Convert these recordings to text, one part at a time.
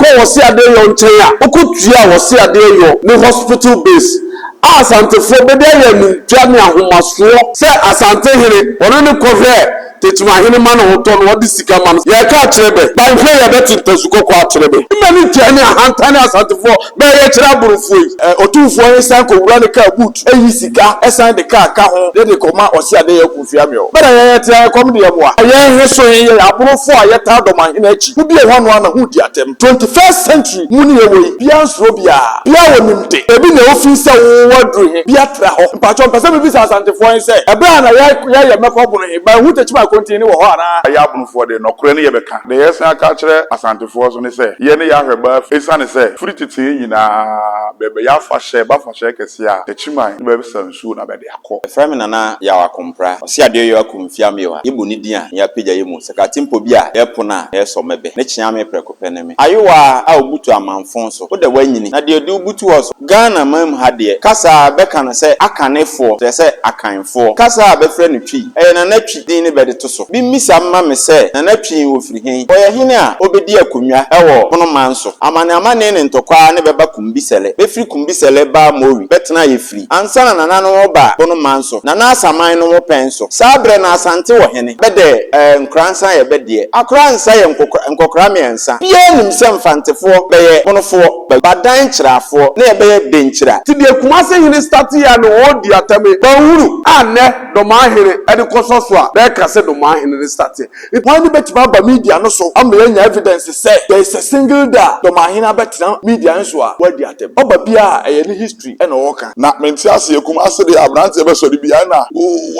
kɔ Ɔse Adeɛ Yɔ nkyɛn a ɔkɔtua Ɔse Adeɛ Yɔ ne hospital base a Asantefoɔ bɛde ayɛ animtua ne ahomasoɔ sɛ Asantehene ɔne no kɔhwɛɛ Tekyemahene ma ne ho tɔ no ɔde sika ma no. Yɛreka akyerɛ bɛ, banhwɛ yɛbɛte ntasu kɔkɔɔ akyerɛ bɛ. Mma ne tua ne ahantan ne Asantefoɔ bɛyɛ kyerɛ Aborofoɔ yi. Otumfoɔ he san kowura ne kaa boot yi sika san de kaa ka ho de de kɔma Ɔse Adeyɛ Akumfiameo. Bɛ na yɛn te a ɛkɔm de yɛ moa. Yɛn he so he yɛyɛ Aborofoɔ a yɛtaa Dɔmahene akyi. Ho bie hɔ noa na ho di atɛm. 21st century mu ne yɛwɔ yi, biaa nsuro biaa. Biaa wɔ nimde. Baabi na ofii sɛ wo waduru he, bia tra hɔ. Mpakyɛw mpɛ sɛ mebisa Asantefoɔ he sɛ, ɛberɛ a na yɛyɛ mmɛkɔ bono he, bɛanhu Tekyim Akontin ne wɔ hɔ anaa? Yɛ Abonofoɔ de, nɔkorɛ ne yɛbɛka. Deɛ yɛsan aka akyerɛ Asantefoɔ nso ne sɛ, yɛ ne yɛ ahwɛbaa esiane sɛ firi tetee nyinaa bɛbɛyɛ afahyɛ ba afahyɛ kɛseɛ a, Techiman ne bɛsa nsuo na bɛde akɔ. Yɛfrɛ me Nana Yaw Akompra. Ɔse adeɛ yɔ akum mfeɛ ameo a, yɛbɔ ne din a, na yɛapagya yɛ mu. Sɛ mpo bi a, yɛpo no a, na yɛsɔ mmɛbɛ. Ne kyea me prɛko pɛ ne me. Ayowaa a ɔbutu amanfon so. Wo dɛ woanyini, na deɛ ɔde wo butu hɔ so. Ghana man mu ha deɛ, kasa a bɛka no sɛ Akanefoɔ, kyerɛ sɛ Akanfoɔ. Kasa a bɛfrɛ no Twi, ɛyɛ Nana Twi din ne bɛde to so. Bi mmisa mma me sɛ, Nana Twi ɔfiri hen? Ɔyɛ hene a ɔbɛdi akonnwa wɔ Bono man so. Amane amane ne ntɔkwa ne bɛba Kumbisɛlɛ. Bɛfiri Kumbisɛlɛ baa Mori, bɛtenaa Yɛfiri. Ansa na Nana no reba Bono man so, Nana Asaman no pɛn so. Saa berɛ no Asante wɔ hene. Bɛdɛ ɛɛ Nkoransa yɛ bɛ deɛ. Akoransa yɛ nkɔkora mmiɛnsa. Biara nim sɛ Mfantefoɔ bɛyɛ Bonofoɔ. Badan kyerɛafoɔ na yɛbɛyɛ denkyira. Nti deɛ Kumase hene starte yɛ a na ɔɔdi atɛm yi manhunu a nnɛ Domaa hene de kɔsɔ so a bɛɛka sɛ Domaa hene ne starteɛ. Nti hwan ne bɛtumi aba media no so ama yɛanya evidence sɛ there is a single day a Domaa hene abɛtena media no so a wadi atɛm? Ɔba biara a ɛyɛ ne history na ɔɔka. Na mente aseɛ, Kumase deɛ abranteɛ bɛsɔre biara na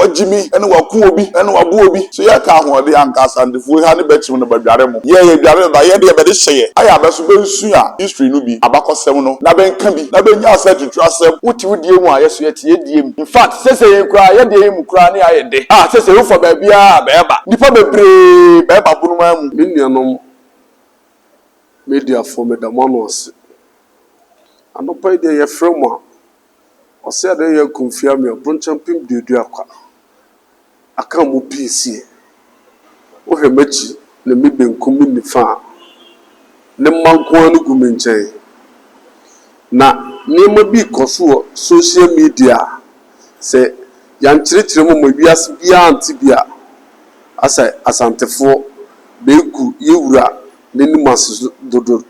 wagyimi ne wako obi ne wabo obi. So yɛka ahoɔden a anka Asantefoɔ ha ne bɛkyem no bɛdware mo? Yɛ yɛdware no da yɛ deɛ bɛde hyɛ yɛ ayɛ abɛ so bɛnsua history no bi, abakɔsɛm no, na bɛnka bi na bɛnya asɛ twitwi asɛm. Wote wo deɛ mu a yɛso yɛte yɛ deɛ mu. In fact sɛsɛi yi koraa yɛ deɛ yi mu koraa ne ayɛ de a sɛsɛi wofa baabiara a bɛɛba. Nnipa bebree bɛɛba bonomaa mu. Me nuanom mediafoɔ meda mo ano ase. Anɔpa yi deɛ yɛfrɛ mo a, ɔsɛ adeɛ yɛ nkomfia me ɔbronkyɛ mpem duadua kwa. Aka mo piesie. Wohwɛ m'akyi ne me benkum me nifa a, ne mma nko ara no gu me nkyɛn. Na nneɛma bi rekɔ so wɔ social media a, sɛ yɛankyerɛkyerɛ mu ma wiase biara ante bi a, asɛ Asantefoɔ bɛgu yɛ wura n'anim ase dodo.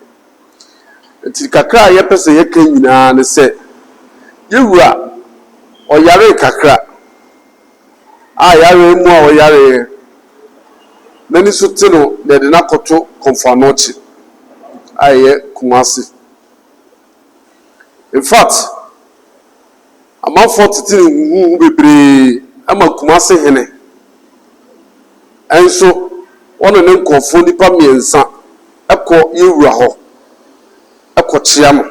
Nti kakra a yɛpɛ sɛ yɛka nyinaa ne sɛ, yɛ wura ɔyaree kakra. A yareɛ mu a ɔyareɛ, n'ani so te no na yɛde no akɔto Komfo Anokye a ɛyɛ Kumasi. In fact, amanfoɔ tete no huhuuhu bebree ma Kumasi hene nso ɔne ne nkurɔfoɔ nnipa mmiɛnsa kɔ yɛn wura hɔ kɔkyea no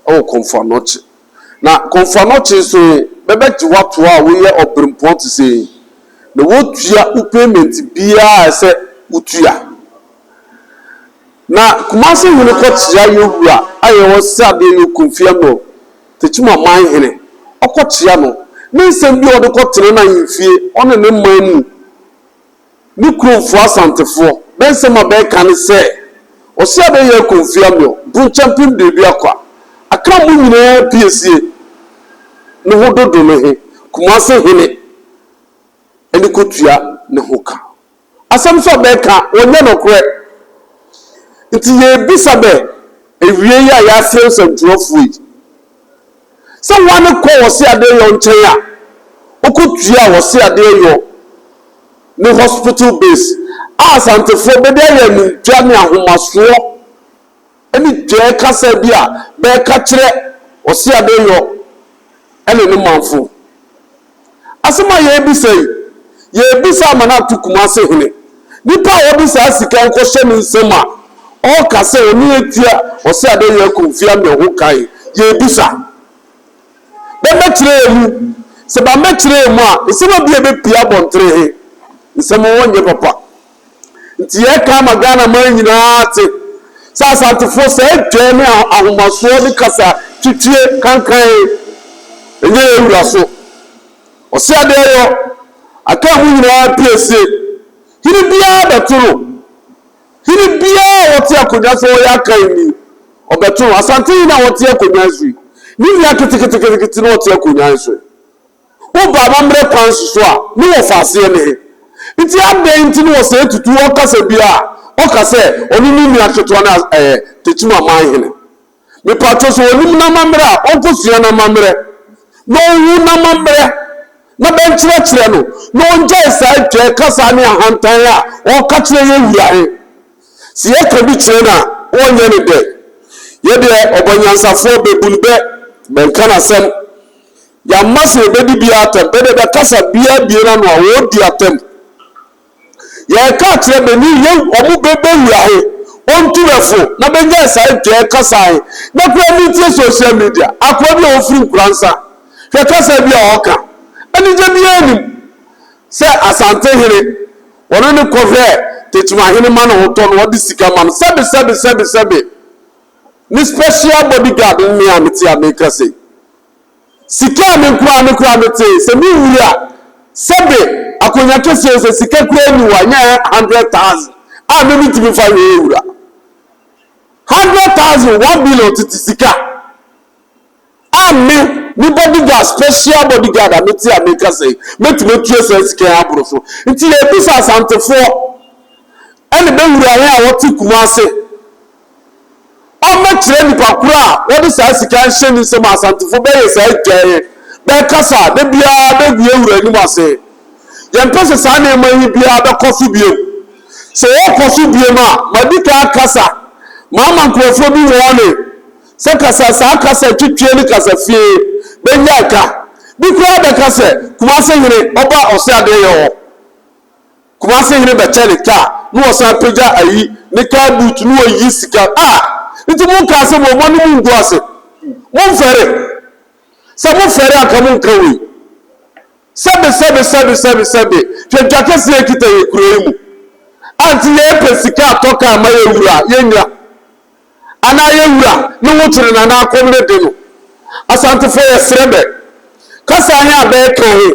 wɔ Komfo Anokye. Na Komfo-Anokye nso yi, bɛbɛgye wo ato a woyɛ ɔberempɔn te sɛ yi, na wotua wo payment biara a ɛsɛ wotua. Na Kumasi hene kɔkyea yɛ wura a yɛwɔ Sradeɛ yɛ Okumfiamil, Techiman man hene, ɔkɔkyea no, ne nsɛm bi a ɔde kɔtena n'ahemfie, ɔne ne man mu. Ne kuromfoɔ Asantefoɔ bɛ nsɛm a bɛɛka ne sɛ, Ɔse abɛ yɛ Akomfie Ameɔ, Bronkyɛ mpem duadu akwa, Akra mo nyinaa piesie ne ho dodo no he, Kumase hene ne kɔtua ne ho ka. Asɛm nso a bɛɛka, ɔnyɛ nɔkorɛ. Nti yɛɛbisa bɛ awiei yi a yɛafrɛ nsɛntwerɛfoɔ yi, sɛ wane kɔ Ɔse Adeɛyɔ nkyɛn a, ɔkɔtua Ɔse Adeɛyɔ ne hospital base a Asantefoɔ bɛde ayɛ animdwa ne ahomasoɔ ne dwɛɛ kasa bi a bɛɛka kyerɛ Ɔseadeyɔ ne ne manfo. Asɛm a yɛrebisa yi, yɛrebisa ama no ato Kumase hene. Nipa a wɔde saa sika yi kɔhyɛ ne nsam a ɔreka sɛ ɔne atua Ɔseadeyɔ Akumfia Mmɛ ho ka yi, yɛrebisa. Bɛmmɛkyerɛ yɛn mu. Sɛ bɛammɛkyerɛ yɛn mu a, nsɛm a bi a ɛbɛpue abɔntene he, nsɛm hɔ nyɛ papa. Nti yɛɛka ama Ghana man nyinaa ate sɛ Asantefoɔ saa dwɛɛ ne ahomasoɔ ne kasa twitwie kankan ɛnyɛ yɛn wura so. Ɔse adeɛ yɔ, aka mu nyinaa piesie, hene biara bɛto no. Hene biara a ɔte akonwa so ɔyɛ akanni. Ɔbɛto no. Asantehene a ɔte akonnwa so yi, ne nua keteketekete na ɔte akonnwa so yi. Woba amammerɛ kwan so so a, ne wɔfa aseɛ ne he? Nti adɛn nti ne wɔsɛe tutu ɔkasa bi a ɔka sɛ ɔno ne nua ketewa no ɛɛ Tekyim aman hene? Mepatwo sɛ ɔnim n'amammerɛ a, ɔnkɔsua n'amammerɛ na ɔnhu n'amammerɛ na bɛnkyerɛkyerɛ no na ɔngyae saa dwɛɛ kasa ne ahantan a ɔɔka kyerɛ yɛ wura he. Sɛ yɛka bi kyerɛ no a, ɔnyɛ no dɛ. Yɛ deɛ, ɔbɔ nyansafoɔ, bɛbu no bɛ, bɛnka n'asɛm. Yɛamma sɛ yɛbɛdi biaa atɛm, bɛ deɛ bɛkasa biaa bie n'ano a, ɔɔdi atɛm. Yɛreka akyerɛ bɛ ni yɛ ɔmo bɛ bɛ wura he, ɔntu bɛ fo na bɛngyae saa dwɛɛ kasa he. Na koraa mentie social media, akoa bi a ɔfiri Nkoransa, hwɛ kasa bi a ɔɔka. Anigye biaa nnim sɛ Asante hene ɔne no kɔhwɛɛ Tekyima hene ma ne ho tɔ no, ɔde sika ma no. Sɛbe sɛbe sɛbe sɛbe, ne special body guard ne me a mete a meka sei. Sika a me nkoaa me koraa mete sɛ me wura sɛbe akonya kɛseɛ sɛ sika koraa nni hɔ a nyɛ 100,000 a me mentumi mfa nhwɛ yɛ wura. 100,000, 1 billion tete sika a me me bodyguard, special bodyguard a mete a meka sɛ mɛtumi atua saa sika yi aboro so. Nti yɛbisa Asantefoɔ ɛne bɛwura yɛn a wɔte Kumase, ɔmmɛkyerɛ nipa koro a wɔde saa sika nhyɛ ne nsam a Asantefo bɛyɛ saa dwaeɛ bɛkasa da biara bɛgu yɛn wura anim ase. Yɛmpɛ sɛ saa nneɛma yi biara bɛkɔ so biom. Sɛ wɔkɔ so biom a, madi kan akasa maama nkurɔfoɔ bi wɔne sɛ kasa saa kasa twitwie ne kasa fie bɛnya ka bi koraa bɛka sɛ Kumase hene ɔba ɔsɛ adeɛ yɛ hɔ. Kumase hene bɛkyɛ ne kaa na wɔsan pagya ayi ne kaa boot na wɔyi sika a nti monka asɛm wɔ mo anim ngu ase. Momfɛre. Sɛ mofɛre anka monka wei. Sɛbe sɛbe sɛbe sɛbe sɛbe, hwɛ dwa kɛseɛ a ɛkita yɛ kuro yi mu a nti yɛpɛ sika atɔ kaa ma yɛ wura a yɛnnya. Anaa yɛ wura ne ho kyere no anaa kɔm ne de no. Asantefoɔ yɛsrɛ bɛ, kasa he a bɛɛka he,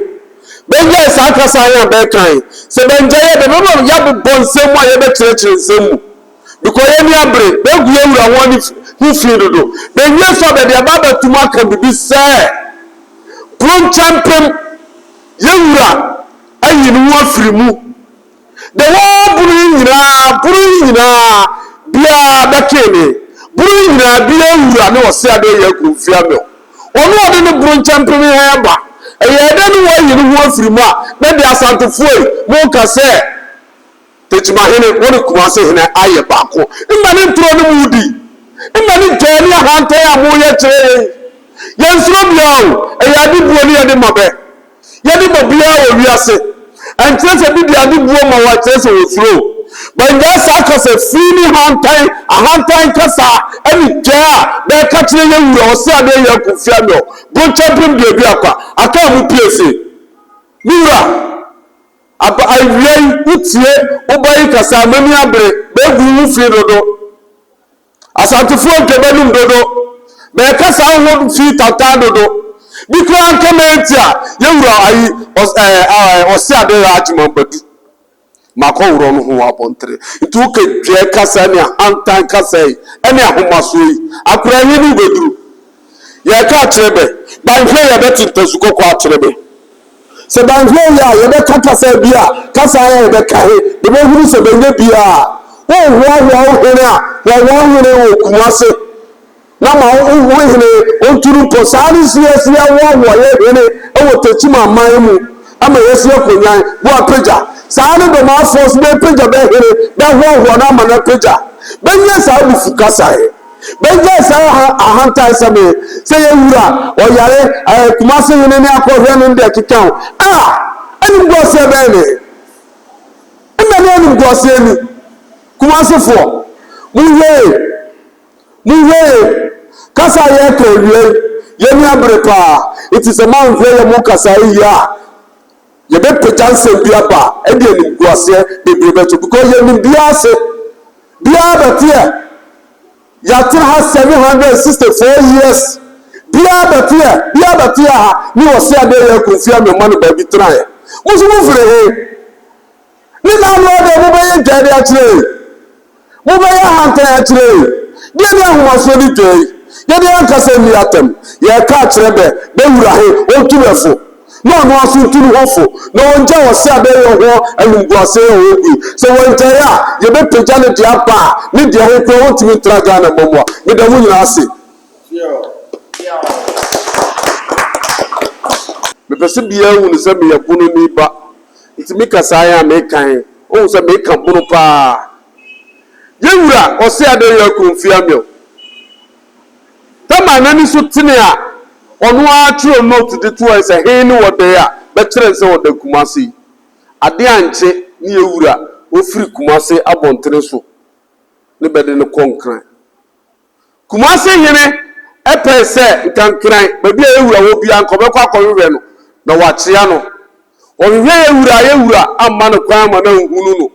bɛngyae saa kasa he a bɛɛka he. Sɛ bɛngyae a, bɛbɛma yɛabobɔ nsɛm mu a yɛbɛkyerɛkyerɛ nsɛm mu. Bikɔ yɛani abere, bɛagu yɛ wura ho ani ho fi dodo. Bɛnwie so a, bɛde aba abɛto mu aka bibi sɛ, Pronkyɛmpem, yɛ wura ayi ne ho afiri mu. The whole bunu yi nyinaa, bunu yi nyinaa biara bɛtee ne. Bunu yi nyinaa biara wura ne ɔse adeɛ yɛ aku mfeɛ ameo. Ɔno a ɔde ne bunu nkyɛmpem he ba, ɛyɛɛ dɛ ne wɔayi ne ho afiri mu a, na deɛ Asantefoɔ yi, moka sɛ Tekyimahene, wo ne Kumase hene ayɛ baako. Mma ne ntorɔ ne mo di. Mma ne dwɛɛ ne ahantan a moyɛ kyerɛ yɛn. Yɛnsuro biara o, ɛyɛ ade buo ne yɛde ma bɛ. Yɛde ma biara wɔ wiase. Ɛnkyerɛ sɛ bi de ade buo ma wo a kyerɛ sɛ wɔsuro wo. Bɛngyae saa kasa fi ne hantan, ahantan kasa ɛne dwɛɛ a bɛɛka kyerɛ yɛ wura ɔse adeɛ yɛ nko fia nyɔ bronkyɛ mpem duadu akwa aka mu pie se me wura aba awia yi wo tie wo ba yi kasa a m'ani abere bɛɛgu wo ho fi dodo. Asantefoɔ ntwa bɛnum dodo, bɛɛka saa ho fi tantan dodo. Bi koraa nka mɛnti a yɛwura ayi ɔs ɛɛ ɛɛ ɔse ade yɛ agyeman badu. Makɔ worɔ no ho wɔ abɔntere. Nti woka dwɛɛ kasa ne ahantan kasa yi ɛne ahomasoɔ yi, akora he ne wobɛduru? Yɛɛka akyerɛ bɛ, banhwɛ yɛbɛte ntasu kɔkɔɔ akyerɛ bɛ. Sɛ banhwɛ yie a, yɛbɛka kasa bi a, kasa a yɛbɛka he, bɛbɛhunu sɛ bɛnyɛ biaa. Wohoahoa wo hene a, hoahoa wo hene wɔ Kumase, na ma wo wo hene ɔntu no mpɔ. Saa ne nso yɛso yɛhoahoa yɛ hene wɔ Tekyim aman mu ama yɛasi akonyan, bo apagya. Saa ne Dɔmaafoɔ nso bɛpagya bɛ hene, bɛhoahoa no ama no apagya. Bɛnyɛ saa abufu kasa he. Bɛgyae saa aha ahantansɛm yi, sɛ yɛ wura ɔyare ɛɛ Kumase hene ne akɔhwɛ no ne deɛ ɛkeka ho. A! Animguaseɛ bɛn ne? Nna ne animguaseɛ ni. Kumasefoɔ, monhwɛ yie, monhwɛ yie. Kasa a yɛreka awia yi, yɛn ani abere paa. Nti sɛ moanhwɛ yɛ mo kasa yi yie a, yɛbɛpagya nsɛm bi aba a ɛde animguaseɛ bebree bɛto because yɛnim biara ase. Biara bɛteɛ. Yɛatena ha 764 years. Biara bɛteɛ, biara bɛteɛ ha ne ɔse adeɛ yɛ akumfie a mema no baabi tenaeɛ. Mo nso mofiri he? Ne naano adeɛ mobɛyɛ dwa de akyerɛ yɛn? Mobɛyɛ ahantan akyerɛ yɛn? Deɛ ne ahomasoɔ ne dwa yi? Yɛde yɛn ankasa nni atɛm. Yɛreka akyerɛ bɛ, bɛ wura he, ontu bɛ fo, na ɔno ara so ntu ne ho fo, na ongyae ɔse a bɛyɛ ho animguaseɛ a ɔgu yi. Sɛ wangyae a, yɛbɛpagya ne deɛ aba a, ne deɛ ho koraa ontumi ntra Ghana mma mu a. Meda mo nyinaa ase. Mepɛ sɛ biaa hu no sɛ meyɛ Bononi ba, nti me kasaa he a meka he, ohu sɛ meka Bono paa. Yɛ wura ɔse adɛn yɛ Akumfiamil? Tama n'ani so tene a, ɔno ara twerɛ note de toɔe sɛ he ne ɔda yi a, bɛkyerɛ no sɛ ɔda Kumase yi. Ade ankye ne yɛ wura ɔfiri Kumase abɔntene so ne bɛde no kɔ Nkran. Kumase hene pɛe sɛ nka Nkran, baabi a yɛ wura wɔ biara, nka ɔbɛkɔ akɔhwehwɛ no na wakyea no. Ɔhwehwɛ yɛ wura a, yɛ wura amma no kwan amma no anhunu no.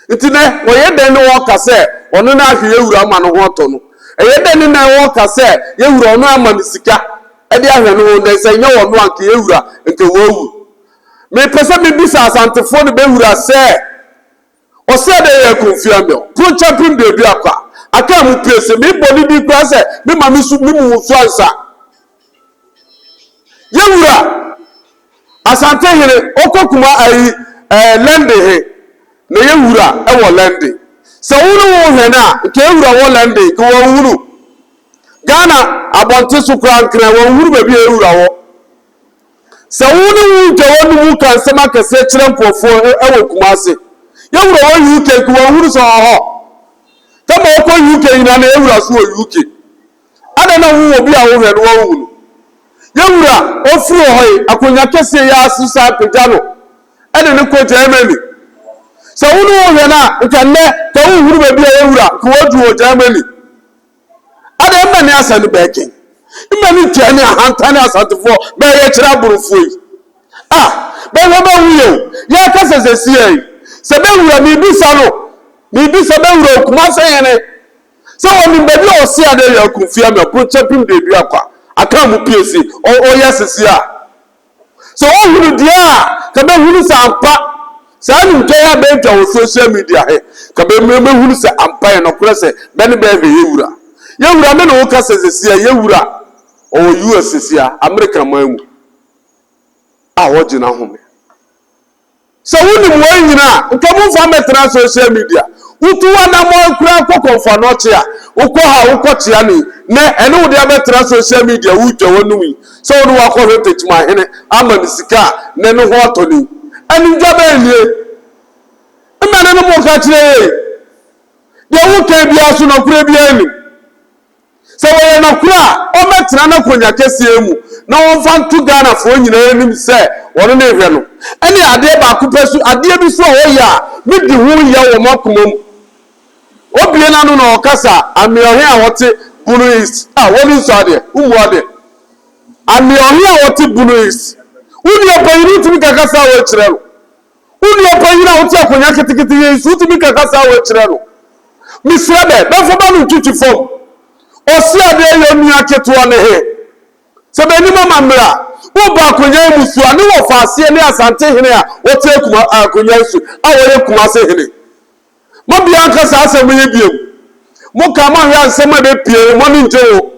Nti nɛ, ɔyɛ dɛn ne ɔɔka sɛ ɔno ne ahwɛ yɛ wura ama ne ho atɔ no? Ɛyɛ dɛn ne nɛ ɔɔka sɛ yɛ wura ɔno ama no sika de ahwɛ ne ho nɛ sɛ nyɛ ɔno a nka yɛ wura nka wawu? Mepɛ sɛ mebisa Asantefoɔ ne bɛ wura sɛ, ɔsɛ dɛ yɛ Akomfie Amel, Pronkyɛ Mpem Duadu Akwa, Akan mu pue se mebɔ ne din koraa sɛ me ma me su me mu nso ansa. Yɛ wura! Asante hene ɔkɔ kuma ayi ɛɛ lɛnde he na yɛ wura wɔ lɛnde. Sɛ wo ne wo hwɛ no a nka yɛ wura wɔ lɛnde nka wɔnhunu. Ghana abɔnte so koraa nkran wɔnhunu baabi a yɛ wura wɔ. Sɛ wo ne wo ntwa w'anum ka nsɛm akɛseɛ kyerɛ nkurɔfoɔ wɔ Kumase. Yɛ wura wɔ UK nka wɔnhunu sɛ ɔwɔ hɔ. Tɛma ɔkɔ UK nyinaa na yɛ wura so wɔ UK. Adɛn na wowɔ obi a wohwɛ no woanhu no? Yɛn wura ɔfiri hɔ yi, akonnwa kɛseɛ yi ara so san pagya no de no kɔ Germany. Sɛ wo ne wohwɛ no a, nka nnɛ ka wonhunu baabi a yɛn wura nka waduru wɔ Germany. Adɛn mma ne asɛm no bɛyɛ den? Mma ne dua ne ahantan ne Asantefoɔ bɛyɛ kyerɛ aborofoɔ yi. Ah, bɛhwɛ bɛhu yɛ o. Yɛrekasa seesei yi, sɛ bɛwura mebisa no, mebisa bɛwura o, Kumase hene. Sɛ wɔnim baabi a ɔse adeɛ yɛ akumfie ama brokyɛ pem deɛ dua kwa aka mu piesie ɔyɛ sese a sɛ wɔhunu deɛ a ka bɛhunu sɛ ampa saa nimtwa yi a bɛtwa wɔ social media he ka bɛhunu sɛ ampa yɛ nɔkorɛ sɛ bɛ ne bɛhwɛ yɛ wura yɛ wura me ne wo kasa sese a yɛ wura ɔwɔ US sese a America man mu a ɔgye n'ahome. Sɛ wonim wei nyina a, nka momfa mmɛtena social media. Wotu w'anammɔn koraa kɔ Kɔmfoanɔkye a, wokɔ ha a wokɔ kyea no yi, nɛ ɛne wode abɛtena social media woretwa w'anum yi sɛ wo ne woakɔhwɛ Tekyimahene ama no sika a nɛ ne ho atɔ no yi. Animdwa bɛn nie? Mmɛ ne no moka kyerɛ yɛn yi? Deɛ woka biara so nɔkorɛ biara nnim. Sɛ wɔyɛ nɔkorɛ a, ɔmmɛtena n'akonwa kɛseɛ mu na ɔmfa nto Ghanafoɔ nyinaa anim sɛ ɔno ne hwɛ no. Ɛne adeɛ baako pɛ so, adeɛ bi so a ɔyɛ a medi ho yaw wɔ m'akoma mu. Obue n'ano na ɔkasa a, Ameɔhe a ɔte Bono East, ah, w'ani nsɔ adeɛ, wommu adeɛ. Ameɔhe a ɔte Bono East, wo nua panyin wotumi ka kasa a woakyerɛ no. Wo nua panyin a wote akonnwa ketekete yi so, wotumi ka kasa wei kyerɛ no? Mesrɛ bɛ, bɛmfa ba no ntwitwi fam. Ɔse adeɛ yɛ onua ketewa ne he? Sɛ bɛnim amammerɛ a, woba akonnwa yi mu so a, ne wɔfa aseɛ ne Asante hene a ɔte akuma akonnwa yi so a ɔyɛ Kumase hene. Mo biaa nka saa asɛm yi biom. Moka a moanhwɛ a nsɛm a ɛbɛpue no, mo ani ngye ho.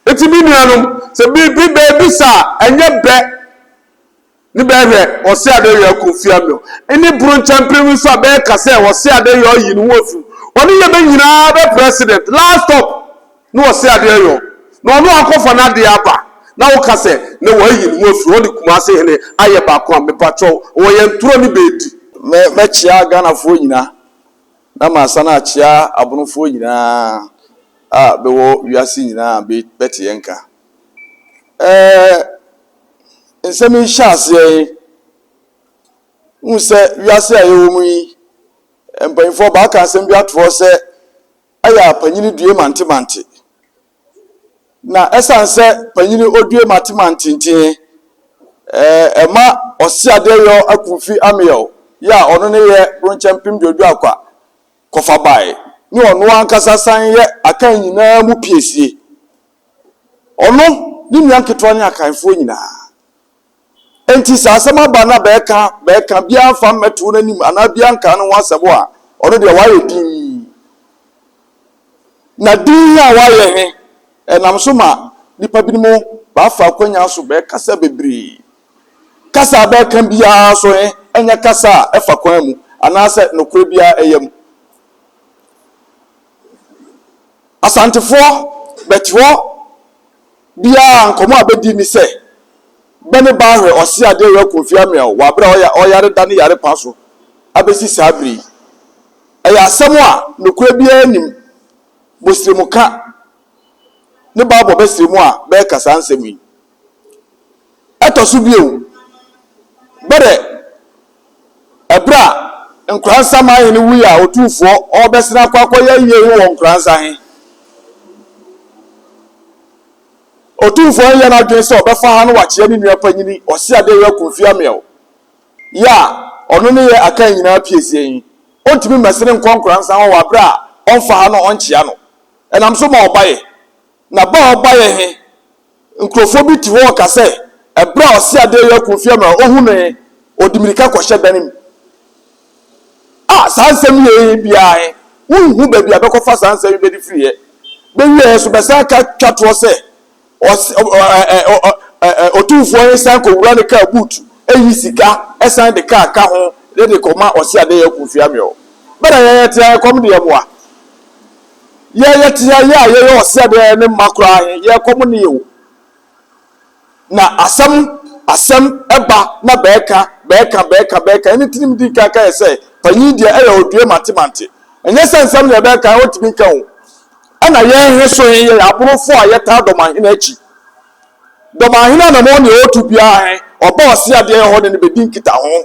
Nti me nuanom, sɛ biribi bɛɛbisa a, ɛnyɛ bɛ. Ne bɛhwɛ ɔse adeyɔ ako fiamio ne bro nkyɛmpem nso a bɛka sɛ ɔse adeyɔ ayi ne ho afiri ɔne yɛ bɛ nyinaa bɛ president last stop ne ɔse adeyɔ na ɔno akɔfa n'adeɛ aba na woka sɛ ne wayi ne ho afiri ɔne Kumase hene ayɛ baako a mepakyɛw wɔ yɛn ntorɔ ne bɛdi. Mɛ mɛkyea Ghanafoɔ nyina na masan akyea Abonofoɔ nyinaa a bɛwɔ wiase nyinaa a bɛte yɛn nka. Ɛɛ. Nsɛm yi hyɛ aseɛ yi, wohu sɛ wiase a yɛwɔ mu yi, mpanyinfoɔ baaka asɛm bi ato hɔ sɛ ɛyɛ a panyini due mantemante. Na ɛsiane sɛ panyini odue mantemante nti, ɛɛ ɛma ɔseadeɛyɔ akumfi ameɛw yɛ a ɔno ne yɛ bronkyɛ mpem duadu akwa kɔfa bae ne ɔno ankasa san yɛ akan nyinaa mu piesie. Ɔno, ne nua nketewa ne Akanfoɔ nyinaa. Enti sɛ asɛm aba na bɛɛka, bɛɛka, biara mfa mmɛto n'anim anaa biara nkaa ne ho asɛm a, ɔno deɛ wayɛ dinn. Na din a wɔayɛ he, ɛnam so ma nnipa binom bɛafa akwanya so bɛɛkasa bebree. Kasa a bɛɛka biaa nso he nyɛ kasa a ɛfa kwan mu anaasɛ nokorɛ biaa ɛya mu. Asantefoɔ bɛte hɔ biaa a nkɔmmɔ a bɛdi ne sɛ, bɛ ne baa hwɛ ɔse adeɛ wɔ Akumfi Ameaw wɔ aberɛ a ɔya ɔyare da ne yare pa so abɛsi saa bere yi. Ɛyɛ asɛm a nokorɛ biara nnim. Bosremka ne Bible bɛsrɛ mu a bɛreka saa nsɛm yi. Ɛtɔ so bio, bɛrɛ ɛberɛ a Nkoransa man hene wui a Otumfoɔ ɔrebɛsene akɔ akɔyɛ ayie he wɔ Nkoransa he, Otumfoɔ he yɛ n'adwene sɛ ɔbɛfa ha na wakyea ne nua panyini Ɔseadeɛyɔ Akumfi Ameaw. Yɛ a ɔno ne yɛ akan nyinaa piesie he, ontumi mmɛsene nkɔ Nkoransa hɔ wɔ aberɛ a ɔmfa ha na ɔnkyea no. Ɛnam so ma ɔbaeɛ. Na ba a ɔbaeɛ he, nkurofoɔ bi te hɔ ɔka sɛ, ɛberɛ a Ɔseadeɛ yɛ Akumfi Ameaw ohu no he, ɔde mirika kɔhyɛ dane mu. A saa nsɛm yei biara he, wonhu baabi a bɛkɔfa saa nsɛm yi bɛde firiiɛ. Bɛwieɛ nso, bɛsan ka twa toɔ sɛ, Ɔs ɔ ɛ ɛ ɔ ɛ Otumfoɔ he san kowura ne kaa boot yi sika san de kaa ka ho de de kɔma Ɔseadeɛ Akumfi Ameaw. Bɛ na yɛyɛ tea ɛkɔm de yɛ mmoa. Yɛyɛ tea yɛ a yɛyɛ Ɔseadeɛ ne mma koraa he, yɛ kɔm ne yɛ o. Na asɛm asɛm ba na bɛɛka bɛɛka bɛɛka bɛɛka. Ɛno nti ne medi kan kaeɛ sɛ, panyin deɛ ɛyɛ odue mante mante. Ɛnyɛ sɛ nsɛm deɛ bɛɛka ɔntumi nka o. Ɛna yɛn he so he yɛyɛ aborofoɔ a yɛtaa dɔmahene akyi. Dɔmahene anamɔn nea ɔɔtu biaa he, ɔba ɔseadeɛ hɔ ne no bedi nkitaho.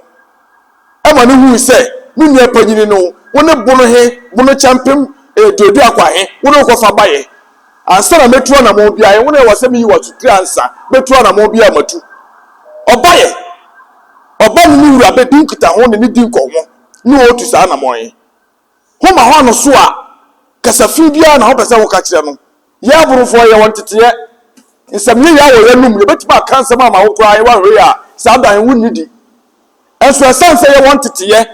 Ɛma no hui sɛ, Me nua panyini no, wo ne bono he, bono kyɛmpem duaduakwa he, wo ne wokɔfa baeɛ. Ansa na mɛtu anamɔn biaa he, wo na ɛwɔ sɛ meyi wo asotire ansa mɛtu anamɔn biaa matu. Ɔbaeɛ. Ɔba ne ne wura bedi nkitaho ne no di nkɔmmɔ ne ɔɔtu saa anamɔn he. Homa hɔ ano so a, kasa fi biara na hopɛ sɛ woka kyerɛ no. Yɛn aborofoɔ, yɛwɔ nteteɛ. Nsɛm yeyaa wɔ yɛn anom, yɛbɛtumi aka nsɛm ama wo koraa, woanhwɛ yie a, saa da he wonnidi. Nso ɛsiane sɛ yɛwɔ nteteɛ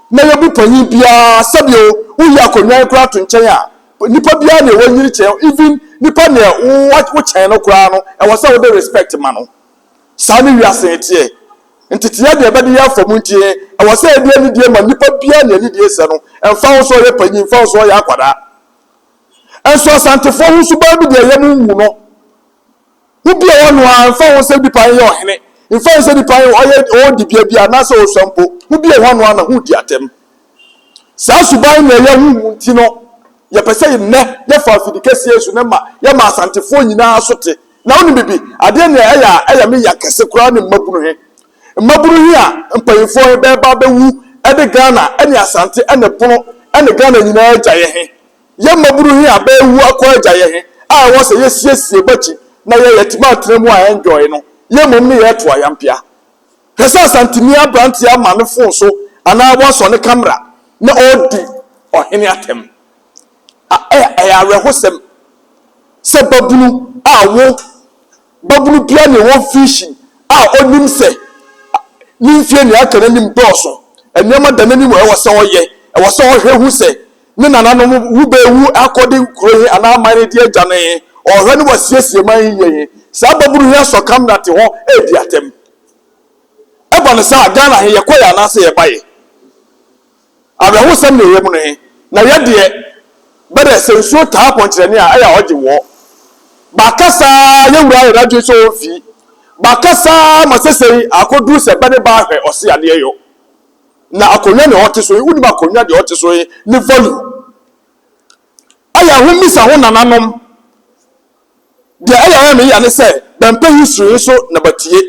na yɛbu panyin biara, sɛdeɛ woyi akonnwa yi koraa to nkyɛn a, nipa biara nea wanyini kyɛn, even nipa nea wokyɛn no koraa no, ɛwɔ sɛ wode respect ma no. Saa ne wiase teɛ. Nteteɛ deɛ ɛbɛde yɛn afa mu nti, ɛwɔ sɛ yɛde anidie ma nipa biara nea anidie sɛ no, ɛmfa ho sɛ ɔyɛ panyin, ɛmfa ho sɛ ɔyɛ akwadaa. Nso Asantefoɔ ho suban bi deɛ yɛn nwu no. Ho bi a ɛwɔ no ara, ɛmfa ho sɛ nipa no yɛ ɔhene, ɛmfa ho sɛ nipa no ɔyɛ ɔwɔ dibea bi anaasɛ ɔsua mpo, ho bi a ɛwɔ no ara na ho di atɛm. Saa suban nea yɛahu mu nti no, yɛpɛ sɛ nnɛ yɛfa afidi kɛseɛ so na ma yɛma Asantefoɔ nyinaa so te. Na wonim bibi? Adeɛ nea ɛyɛ a ɛyɛ me ya kɛse koraa ne mmabunu he. Mmabunu he a mpanyimfoɔ he bɛɛba abɛwu de Ghana ne Asante ne Bono ne Ghana nyinaa agyaeɛ he. Yɛ mmabunu he a bɛɛwu akɔ agyaeɛ he a ɛwɔ sɛ yɛsiesie bɛakyi na yɛ yɛtumi atena mu a enjoy no, yɛ mmom ne yɛɛto ayampea. Hwɛ sɛ Asanteni aberanteɛ ama ne fon so anaa wasɔ ne kamera na ɔredi ɔhene atɛm. A Ɛyɛ awerɛhosɛm sɛ babunu a wo babunu biara nea ɔwɔ vision a ɔnim sɛ ne mfie nea aka n'anim dɔɔso, nneɛma da n'anim a ɛwɔ sɛ ɔyɛ, ɛwɔ sɛ ɔhwɛ hu sɛ ne nananom wu bɛwu akɔde kuro he anaa aman he de agya no he, ɔhwɛ ne wasiesie man he yie he, saa babunu he asɔ kamera te hɔ redi atɛm. Ɛba no saa a, Ghana he, yɛkɔeɛ anaasɛ yɛbaeɛ? Awerɛhosɛm na ɛwɔ mu no he, na yɛ deɛ, bɛdɛ sɛ nsuo taa pɔnkyerɛne a, ɛyɛ a ɔgye woɔ. Bɛaka saa, yɛ wura ayɛ n'adwene sɛ ɔmfii. Bɛaka saa ma sesei akɔduru sɛ bɛ ne ba ahwɛ ɔse adeɛ yɔ. Na akonnwa nea ɔte so he, wonim akonnwa deɛ ɔte so he ne value? Ɛyɛ a hommisa ho nananom. Deɛ ɛyɛ a ɛyɛ me ya ne sɛ bɛmpɛ history he so na bɛatie.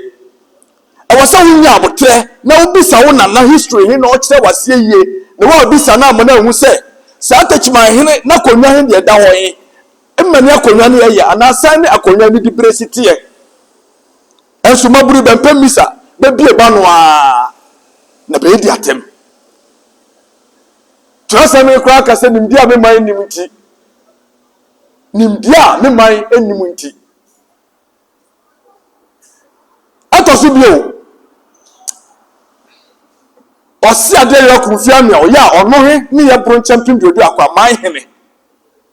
Ɛwɔ sɛ wonya aboterɛ na wobisa wo nana history he na ɔkyerɛ wo aseɛ yie na woabisa no ama no ahu sɛ saa Techiman hene n'akonnwa he deɛ ɛda hɔ he mmɛ ne akonnwa no yɛ anaa sɛn ne akonnwa no diberɛ si teɛ. Nso mmabunu bɛmpɛ mmisa, bɛbie b'ano ara na bɛadi atɛm. Twerɛsɛm he koraa ka sɛ nimdeɛ a me man nnim nti, nimdeɛ a me man nnim nti. Ɛtɔ so bio, ɔse adeɛ yɛ ɔko mfie anua ɔyɛ a ɔno he ne yɛ boro nkyɛn mpem duodu akɔ aman hene.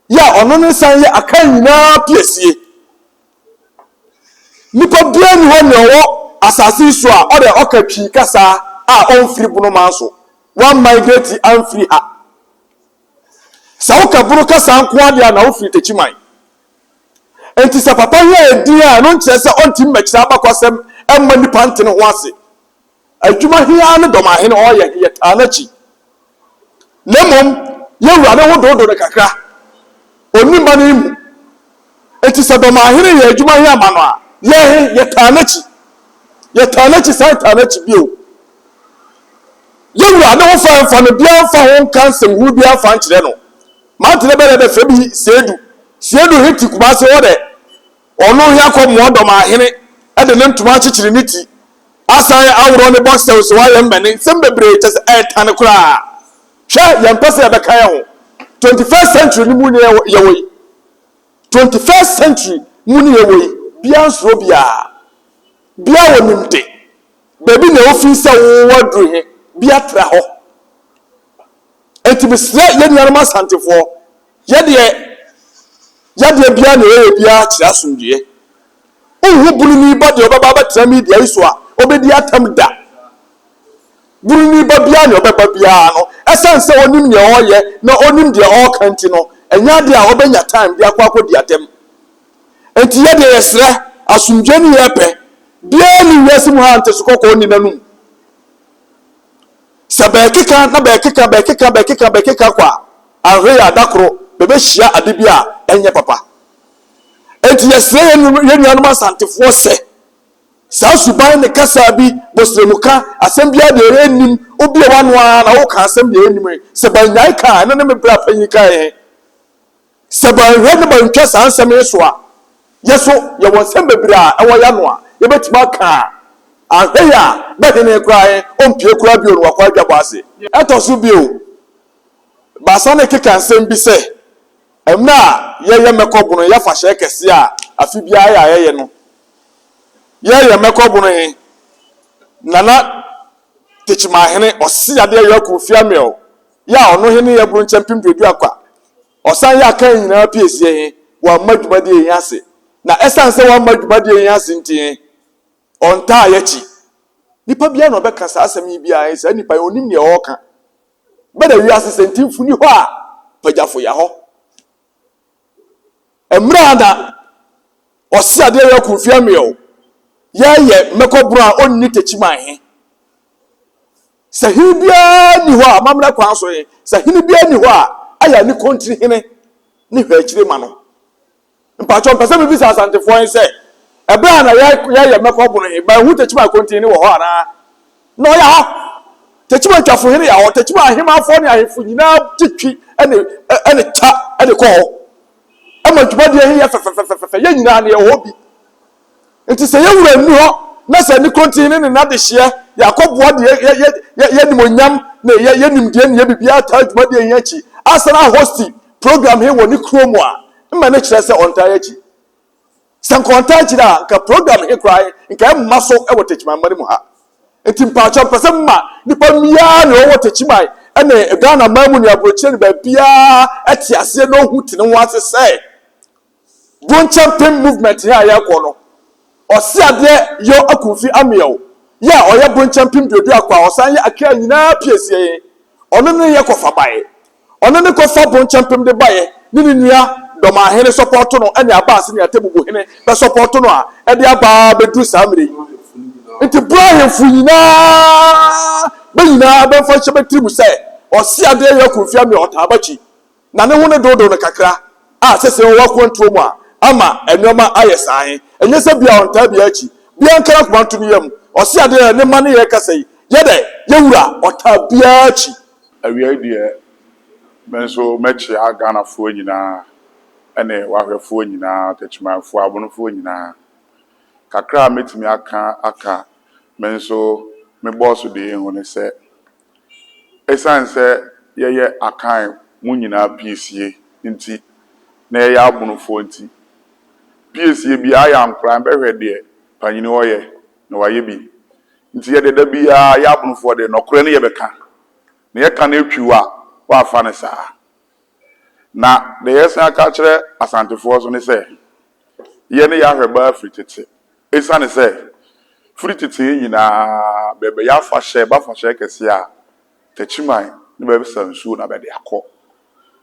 Yɛ a ɔno ne san yɛ Akan nyinaa piesie. Nipa biara nni hɔ nea ɔwɔ asase yi so a ɔde ɔka Twi kasa a ɔmfiri Bono man so, wan migrate amfiri ha. Sɛ woka Bono kasa nko ara deɛ a na wofiri Techiman. Enti sɛ papa he ayɛ din a, ɛno nkyerɛ sɛ ɔntumi mmɛkyerɛ abakwasɛm mma nnipa nte ne ho ase. Adwuma he ara ne dɔmahene ɔɔyɛ he, yɛtaa n'akyi. Na mmom yɛ wura ne ho doodo no kakra, onni mma no mu. Enti sɛ dɔmahene yɛ adwuma he ama no a, yɛ he, yɛtaa n'akyi. Yɛtaa n'akyi san taa n'akyi bio. Yɛ wura ne ho fa mfa no biaa mfa ho nka nsɛmhunu biaa mfa nkyerɛ no. Mante dɛ bɛdɛ bɛfrɛ bi Seidu. Seidu he te Kumase hɔ dɛ ɔno he akɔ moa dɔmahene de ne ntoma akyekyere ne ti asan aworɔ ne boxer so ayɛ mmɛne nsɛm bebree kyɛ sɛ ɛɛtane koraa. Hwɛ yɛmpɛ sɛ yɛbɛka yɛn ho. 21st century no mu ne yɛwɔ yi. 21st century mu ne yɛwɔ yi. Biaa nsuro biaa. Biaa wɔ nimde. Baabi na ofiri sɛ wo waduru he, bia tra hɔ. Enti mesrɛ yɛn nuanom Asantefoɔ, yɛdeɛ yadeɛ biara nea yɛyɛ biara kyerɛ asomdwoeɛ. Wonhu Bununi ba deɛ ɔbɛba abɛtena media yi so a ɔbɛdi atɛm da. Bununi ba biara nea ɔbɛba biara no, ɛsiane sɛ ɔnim nea ɔreyɛ na ɔnim deɛ ɔreka nti no, ɛnyɛ adeɛ a ɔbɛnya time de akɔ akɔdi atɛm. Enti yɛdeɛ yɛsrɛ, asomdwoeɛ ne yɛpɛ. Biara nni wiase mu ha a nteso kɔkɔɔ nni n'anom. Sɛ bɛɛkeka na bɛɛkeka bɛɛkeka bɛɛkeka bɛɛkeka kɔ a, anhwɛ yie a da koro bɛbɛhyia ade bi a ɛnyɛ papa. Enti yɛsrɛ yɛn yɛn nuanom Asantefoɔ sɛ, saa suban ne kasa bi, bɔsrɛmuka, asɛm biara deɛ ɛnnim, wobue w'ano ara na woka asɛm deɛ ɛnnim he, sɛ bɛannyae ka a, ɛno ne me bra panyin kaeɛ he. Sɛ bɛanhwɛ na bɛantwa saa nsɛm yi so a, yɛ so yɛwɔ nsɛm bebree a ɛwɔ y'ano a yɛbɛtumi aka a, anhwɛ yɛ a, bɛ hene koraa he, ompie koraa bio na wakɔ adwabɔ ase. Ɛtɔ so bio, bɛasane keka nsɛm bi sɛ, mmerɛ a yɛyɛ mmɛkɔ bono yɛ afahyɛɛ kɛseɛ a afe biara yɛ a yɛyɛ no, yɛyɛ mmɛkɔ bono he, Nana Tekyemahene Ɔseadeɛ Yɔku Fiamiel yɛ a ɔno he ne yɛ boro nkyɛ mpem duadua kwa. Ɔsan yɛ akan nyinaa piesie he, wamma dwumadie he ase. Na ɛsiane sɛ wamma dwumadie he ase nti he, ɔntaa y'akyi. Nipa biara na ɔbɛka saa asɛm yi biara he, saa nipa he, onnim deɛ ɔɔka. Bɛda wiase sɛ ntimfo nni hɔ a, pagyafo ya hɔ. Mmerɛ a na ɔse adeɛ yɛ ɔko mfeɛ mmeɛw, yɛɛyɛ mmɛkɔ borɔ a ɔnni takyiman he. Sɛ hene biara nni hɔ a, amammerɛ kwan so he, sɛ hene biara nni hɔ a, ayɛ a ne kontiri hene ne hwɛ akyire ma no. Mpakyɛw, mpɛ sɛ mebisa Asantefoɔ he sɛ, ɛberɛ a na yɛyɛ mmɛkɔ bono he, manhu Techiman kontiri hene wɔ hɔ anaa? Na ɔya hɔ. Techiman Twafo hene ya hɔ. Techiman ahemaafoɔ ne ahemfo nyinaa gye twi ne ne kya de kɔ hɔ. Ɛma dwumadie he yɛ fɛfɛfɛfɛfɛ. Yɛ nyinaa no yɛwɔ hɔ bi. Enti sɛ yɛn wura nni hɔ na sɛ ne kontini ne ne n'adehyeɛ, yɛ akɔboa de yɛ yɛ yɛ yɛ animuonyam ne yɛ yɛ nimdeɛ ne yɛ biribiara taa dwumadie he akyi asan ahosti program he wɔ ne kuro mu a, mma ne kyerɛ sɛ ɔntaa akyi. Sɛ nka ɔntaa akyiri a, nka program he koraa he nka ɛmma so wɔ Techiman man mu ha. Nti mpaakyɛw mpɛ sɛ mma nipa biara nea ɔwɔ Techiman ne Ghana man mu ne aburokyire ne baabiara te aseɛ na ohu te ne ho ase sɛ Bronkyɛmpem movement he a yɛɛkɔ no, ɔse adeɛ yɔ akumfi ameɛw, yɛ a ɔyɛ Bronkyɛmpem duadua kɔ a ɔsan yɛ Akra nyinaa piesie he, ɔno ne yɛ kɔfa baeɛ. Ɔno ne kɔfa Bronkyɛmpem de baeɛ ne ne nua Dɔmahene sɔpɔɔto no ne Abaase ne Atebubu hene bɛsɔpɔɔto no a ɛde aba bɛduru saa mmerɛ yi. Nti berɛ ahemfo nyinaa bɛ nyinaa bɛmfa nhyɛ bɛ tirim sɛ ɔse adeɛ yɔ akumfi ameɛw ɔtaa bakyi. Na ne ho no doodow no kakra a sɛsɛɛ ɔwɔ akwantuo mu a ama nnoɔma ayɛ saa he, ɛnyɛ sɛ bia ɔntaa biaa akyi, biaa nka n'akoma nto ne yam, ɔse adeɛ a ne mma ne yɛ kasa yi yɛ dɛ, yɛ wura, ɔtaa biaa akyi. Awiei deɛ, me nso mɛkyea Ghanafoɔ nyinaa ne w'ahwɛfoɔ nyinaa, Techimanfoɔ, Abonofoɔ nyinaa. Kakra a mɛtumi aka aka me nso me bɔɔso deɛ yi ho ne sɛ, Esiane sɛ yɛyɛ Akan mu nyinaa piesie nti na yɛyɛ Abonofoɔ nti, piesie biara yɛ ankoraa bɛhwɛ deɛ panyini ɔyɛ na wayɛ bi. Nti yɛdeɛ da biara yɛ Abonofoɔ deɛ nɔkorɛ ne yɛbɛka. Na yɛka no atwiw a, woafa no saa. Na deɛ yɛsan aka akyerɛ Asantefoɔ nso ne sɛ, yɛn ne yɛn ahwɛbaa firi tete. Esiane sɛ firi tete yi nyinaa bɛbɛyɛ afahyɛ ba afahyɛ kɛseɛ a, Takyiman ne bɛbɛsa nsuo na bɛde akɔ.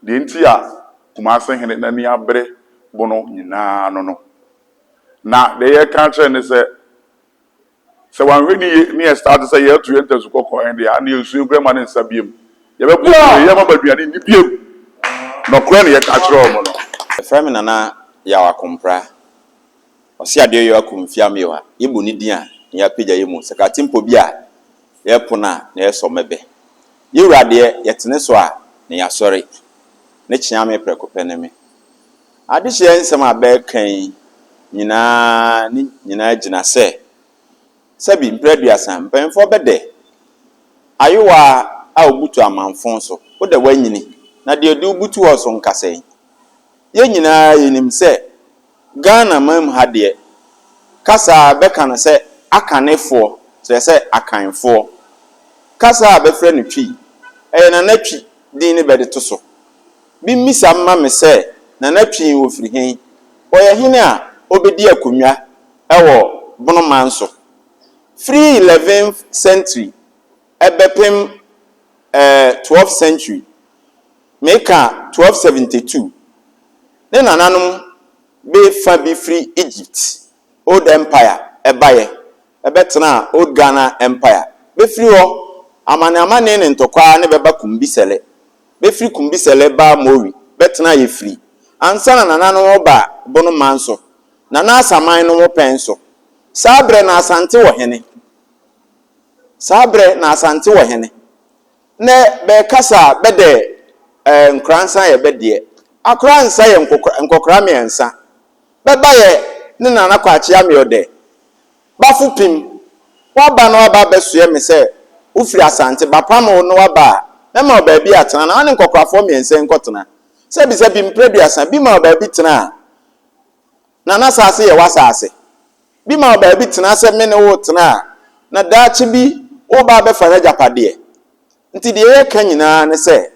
Deɛ nti a Kumase hene n'ani abere bono nyinaa no no. Na deɛ yɛreka akyerɛ ne sɛ, sɛ wanhwɛ ne yie ne yɛ start sɛ yɛreto yɛn ntasu kɔkɔɔ ɛn deɛ aneɛ nsuo yi koraa mma ne nsa biom. Yɛbɛbɔ kuro yi yɛmma aduane nni biom. Nɔkorɛ na yɛka kyerɛ wɔn no. Yɛfrɛ me Nana Yaw Akompra. Ɔse adeɛ yɔ aku mfeɛ ameo a, yɛbɔ ne din a, na yɛapagya yɛ mu. Sɛ katempo bi a, yɛpo no a, na yɛsɔ mmɛbɛ. Yɛ wura deɛ, yɛtene so a, na yɛasɔre. Ne kyeame prɛko pɛ ne me. Adehyeɛ nsɛm a bɛreka yi nyinaa ne nyinaa gyina sɛ, sɛbi mprɛ aduasa, mpanyimfoɔ bɛdɛ ayowa a ɔbutu amanfo so, wo dɛ woanyini, na deɛ ɔde wo butu hɔ so nka sɛn? Yɛn nyinaa yɛnim sɛ Ghana man mu ha deɛ, kasa a bɛka no sɛ Akanefoɔ, kyerɛ sɛ Akanfoɔ. Kasa a bɛfrɛ no Twi, ɛyɛ Nana Twi din ne bɛde to so. Bi mmisa mma me sɛ Nana Twi ɔfiri he? Ɔyɛ hene a ɔbɛdi akonnwa wɔ Bono man so firi 11th century bɛpem 12th century. Meka 1272, ne nananom be fa bi firi Egypt, Old Empire, baeɛ bɛtenaa Old Ghana Empire. Bɛfiri hɔ, amane amane ne ntɔkwa ne bɛba Kumbisɛlɛ. Bɛfiri Kumbisɛlɛ baa Mori bɛtenaa Yɛfiri. Ansa na nananom reba Bono man so, Nana Asaman nom pɛn so. Saa berɛ na Asante wɔ hene. Saa berɛ na Asante wɔ hene. Nɛ bɛɛkasa a, bɛdɛ ɛɛ nkoransa yɛ bɛ deɛ. Akoransa yɛ nkɔkora mmiɛnsa. Bɛba yɛ ne Nana Kwakye Ameɔdɛ. Bafo pim. Woaba na woaba abɛsoɛ me sɛ wofiri Asante, bapam wo na woaba a, mɛma wo baabi atena na wo ne nkɔkorafoɔ mmiɛnsa yi nkɔtena. Sɛbisɛbi mprɛ aduasa, bi ma wo baabi tena a, na n'asaase yɛ w'asaase. Bi ma wo baabi tena sɛ me ne wo retena a, na daakye bi woreba abɛfa n'agyapadeɛ. Nti deɛ yɛreka nyinaa ne sɛ,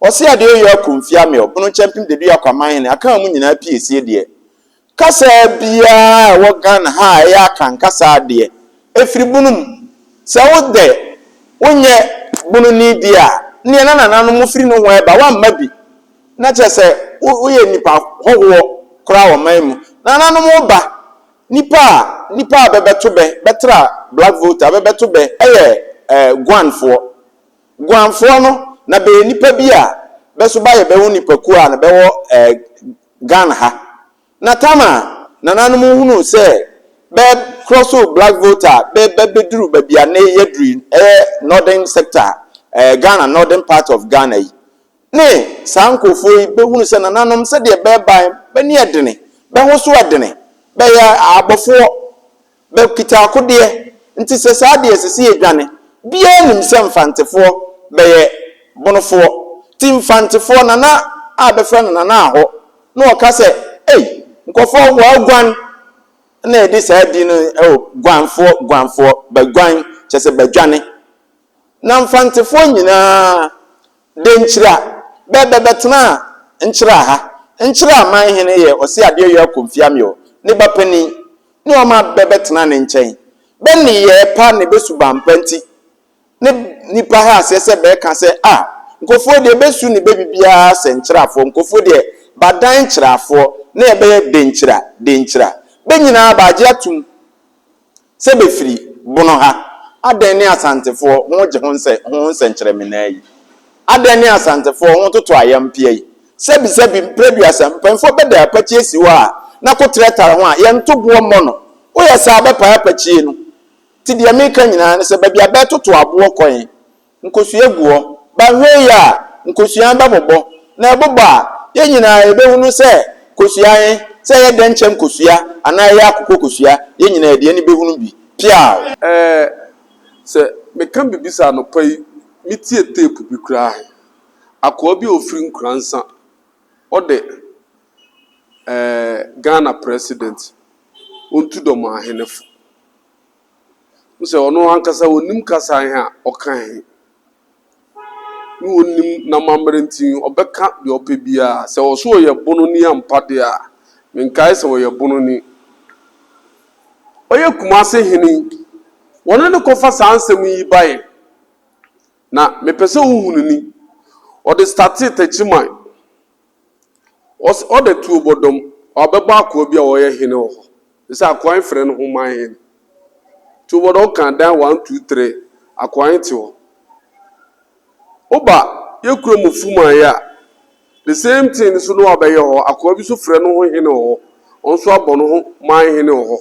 ɔse adeɛ ɔyɔ ako mfie ameo, bono kyɛmpem dadu akwaman hene, aka wɔn nyinaa piesie deɛ. Kasa biara a ɛwɔ Ghana ha a ɛyɛ Akan kasa deɛ, ɛfiri bono mu. Sɛ wo dɛ wonyɛ bononi deɛ a, nneɛ na nananom firi nohoa ɛba, woamma bi. Na kyerɛ sɛ woyɛ nnipa hɔhoɔ koraa wɔ man mu. Nananom wo ba, nnipa a nnipa a bɛbɛto bɛ, bɛtra Black Volta, bɛbɛto bɛ yɛ eh, Guanfoɔ. Guanfoɔ no, na bɛyɛ nnipa bi a bɛ so bayɛ bɛ ho nnipakuo a na bɛwɔ eh, Ghana ha. Na tam a nananom hunuu sɛ bɛ krɔsoo Black Volta a bɛ bɛ bɛduru baabi a nnɛ yɛaduru yi, ɛyɛ Northern sector, eh, Ghana, Northern part of Ghana yi, Ne saa nkurɔfoɔ yi bɛhunu sɛ nananom sɛdeɛ bɛɛbae bɛne ɛdene, bɛho so ɛdene, bɛyɛ abɔfoɔ, bɛkita akodeɛ, nti sɛ saa deɛ ɛsɛ sɛ yɛdwane. Biara nim sɛ Mfantefoɔ bɛyɛ Bonofoɔ, nti Mfantefoɔ nana a bɛfrɛ no Nana Ahɔ na ɔka sɛ, Ei, nkurɔfoɔ wɔaguan, na yɛde saa din no wɔ Guanfoɔ, Guanfoɔ, bɛguan, kyerɛ sɛ bɛdwane. Na Mfantefoɔ nyinaa de nkyira bɛ bɛ bɛtenaa nkyira ha. Nkyira man hene yɛ ɔse adeɛ yɔ akomfiamio ne ba panin ne ɔma bɛ bɛtena ne nkyɛn. Bɛ nneyɛɛ pa ne bɛ suban pa nti ne nnipa ha aseɛ sɛ bɛɛka sɛ ah nkofoɔ deɛ bɛ su ne bɛ bibiara sɛ nkyirafoɔ nkofoɔ deɛ badan nkyirafoɔ ne ɛbɛyɛ denkyira denkyira. Bɛ nyinaa baagye atum. Sɛ bɛfiri Bono ha, adɛn ne Asantefoɔ ho gye ho nsɛ ho nsɛnkyerɛmenaa yi? Adɛn ne Asantefoɔ ho toto ayampia yi? Sɛbi sɛbi mprɛduasa, mpanyinfoɔ bɛda apakyie si hɔ a, na koterɛ tare ho a, yɛnto boɔ mmɔ no. Woyɛ saa a, bɛpae apakyie no. Nti deɛ meka nyinaa ne sɛ, baabi a bɛretoto aboɔ kɔe, Nkosua gu hɔ. Banhwɛ yie a, nkosua bɛbobɔ. Na ɛbobɔ a, yɛn nyinaa yɛbɛhunu sɛ kosua he, sɛ ɛyɛ dɛnkyɛm kosua anaa ɛyɛ akokɔ kosua, yɛn nyinaa yɛde yɛn ani bɛhunu bi. Piaw! Ɛɛ, sɛ meka biribi sɛ anɔpa yi metie tape bi koraa he, akoa bi a ɔfiri Nkoransa, ɔde ɛɛ Ghana president, ɔntu dɔm ahenefo. Wohu sɛ ɔno ankasa ɔnnim kasa he a ɔka he. Ne ɔnnim n'amammerɛ nti ɔbɛka deɛ ɔpɛ biara. Sɛ ɔse ɔyɛ bononi ampa deɛ a, menkae sɛ ɔyɛ bononi. Ɔyɛ Kumase hene yi, wɔne no kɔfa saa nsɛm yi baeɛ. Na mepɛ sɛ wohunu ni. Ɔde startee Takyiman. Ɔse ɔda tuo bɔdɔm, ɔabɛbɔ akoa bi a ɔyɛ hene wɔ hɔ. Sɛ akoa he frɛ no ho man hene. Tuo bɔdɔm ka dan one two three, akoa he te hɔ. Woba yɛ kuro mu Fuman yi a, the same thing nso na wabɛyɛ hɔ, akoa bi nso frɛ no ho hene wɔ hɔ, ɔno nso abɔ no ho man hene wɔ hɔ.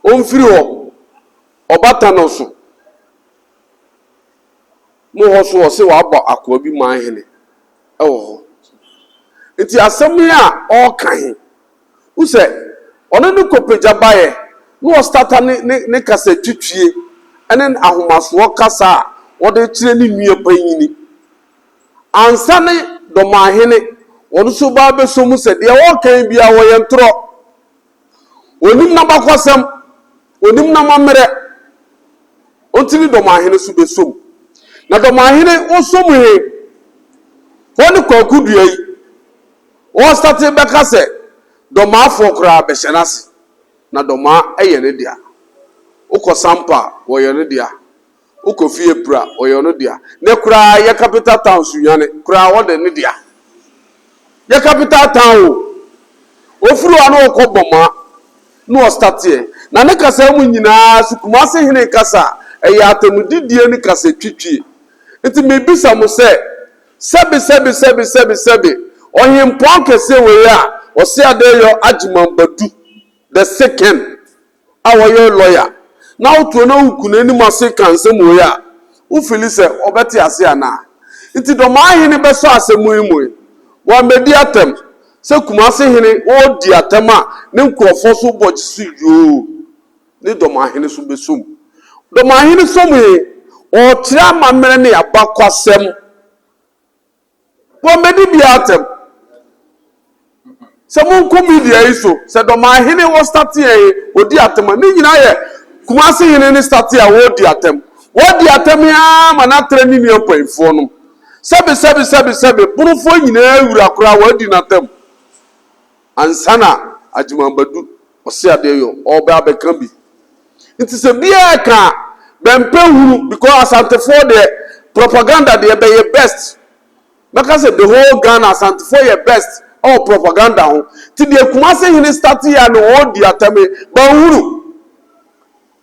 Ɔmfiri hɔ, ɔba Tano so. Mo hɔ so ɔse wabɔ akoa bi man hene wɔ hɔ. Nti asɛm yi a ɔɔka he, wohu sɛ ɔno ne kɔpagya baeɛ na ɔstata ne ne ne kasa twitwie ne ahomasoɔ kasa a ɔde kyerɛ ne nua panyini. Ansa ne Dɔmahene ɔno nso ba abɛsɔ mu sɛ deɛ ɔɔka yi biara ɔyɛ ntorɔ. Ɔnim n'abakɔsɛm, ɔnim n'amammerɛ. Ɔnti ne Dɔmahene so bɛsɔ mu. Na Dɔmahene ɔsɔ mu he, hɔ ne Kwaku Dua yi, ɔɔstate bɛka sɛ Dɔmaafoɔ koraa bɛhyɛ n'ase, na Dɔmaa yɛ ne dea. Wokɔ Sampa a, wɔyɛ no dea. Wokɔ fie pra ɔyɛ ɔno dea. Nɛ koraa yɛ capital town Sunyani koraa ɔde ne dea. Yɛ capital town o. Ofiri hɔ a na ɔkɔ Bɔmaa na ɔstateɛ. Na ne kasaa mu nyinaa so Kumasi hene kasa a ɛyɛ atɛmudidie ne kasa twitwie. Nti mebisa mo sɛ sɛbe sɛbe sɛbe sɛbe sɛbe ɔhempɔn kɛseɛ wei a ɔse Adeyɔ Agyeman Badu the second a ɔyɛ lɔya na wotoɔ na wogu n'anim ase ka nsɛm wei a, wo fili sɛ ɔbɛte ase anaa? Nti Dɔmaa hene bɛsɔ asɛm yi mu yi, wammɛdi atɛm sɛ Kumase hene ɔredi atɛm a ne nkorɔfoɔ so bɔ gye so yoo ne Dɔmaa hene so bɛsɔ mu. Dɔmaa hene sɔ mu yi, ɔrekyerɛ amammerɛ ne abakwasɛm. Wɔmmɛdi biara atɛm. Sɛ monkɔ media yi so, sɛ Dɔmahene wɔ stateɛ yi, ɔdi atɛm a, ne nyinaa yɛ Kumasi hene ne stateɛ a wɔredi atɛm. Wɔadi atɛm yi ara ma no atrɛ ne nua mpanyinfoɔ nom. Sɛbe sɛbe sɛbe sɛbe, Bonofoɔ nyinaa wura koraa wɔadi no atɛm. Ansa na Agyeman Badu ɔse adeɛ yɔ ɔɔbɛ abɛka bi. Nti sɛ biaa ɛka a bɛmpɛ hunu because Asantefoɔ deɛ propaganda deɛ bɛyɛ best. Mɛka sɛ the whole Ghana Asantefoɔ yɛ best ɛwɔ propaganda ho. Nti deɛ Kumase hene starte yɛ a na ɔɔdi atɛm yi bɛnhunu.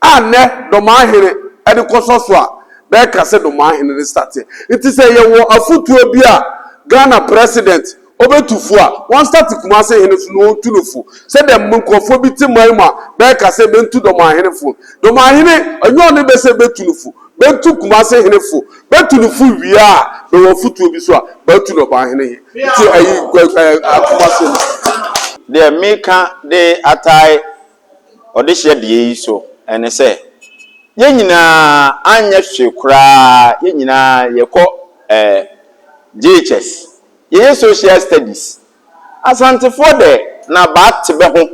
A nnɛ Dɔmahene de kɔsɔ so a bɛka sɛ Dɔmahene ne stateɛ. Nti sɛ yɛwɔ afotuo bi a Ghana president ɔbɛtu fo a, wɔn state Kumase hene so na ɔntu no fo. Sɛdeɛ nkurɔfoɔ bi te man mu a bɛka sɛ bɛntu Dɔmahene fo. Dɔmahene, ɛnyɛ ɔne bɛ sɛ bɛtu no fo. Bɛntu Kumase hene fo. Bɛtu no fo wie a, bɛwɔ afotuo bi so a, bɛatu Dɔmahene he. Nti ayi, Kumase no. Deɛ meka de atae ɔdehyeɛ deɛ yi so ne sɛ, yɛn nyinaa anyɛ hwee koraa, yɛn nyinaa yɛkɔ eh, JHS, yɛyɛ social studies. Asantefoɔ dɛ na baate bɛ ho,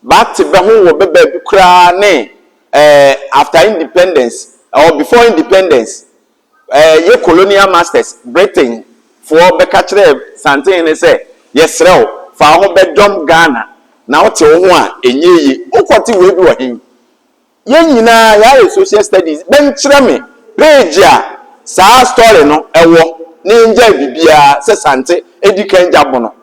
baate bɛ ho wɔ bɛ baabi koraa ne eh, after independence or before independence. Yɛ colonial masters, Britain foɔ bɛka kyerɛɛ Santehene sɛ, yɛsrɛ wo, fa wo ho bɛdɔm Ghana na wote wo ho a, ɛnyɛ yie. Wokɔte wei bi wɔ he? Yɛn nyinaa yɛayɛ social studies, bɛnkyerɛ me page a saa story no wɔ na yɛngyae biribiara sɛ Sante di kan gya bono.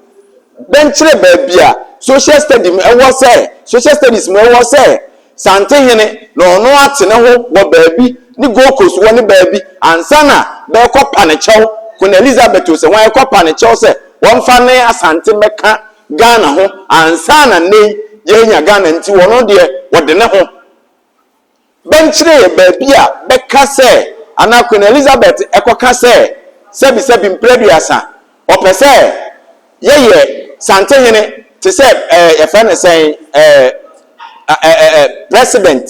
Bɛnkyerɛ baabi a social study mu ɛwɔ sɛ, social studies mu ɛwɔ sɛ Santehene na ɔno ate ne ho wɔ baabi ne Gold Coast wɔ ne baabi ansa na bɛrekɔ pa ne kyɛw, Queen Elizabeth o sɛ hwan ɛkɔ pa ne kyɛw sɛ wɔmfa ne Asante mmɛka Ghana ho ansa na nnɛ yi yɛanya Ghana nti ɔno deɛ ɔde ne ho. Bɛnkyerɛ yɛ baabi a bɛka sɛ anaa Queen Elizabeth ɛkɔka sɛ sɛbisɛbi mprɛduasa ɔpɛ sɛ yɛyɛ Santehene te sɛ ɛɛ yɛfrɛ no sɛn ɛɛ ɛɛ president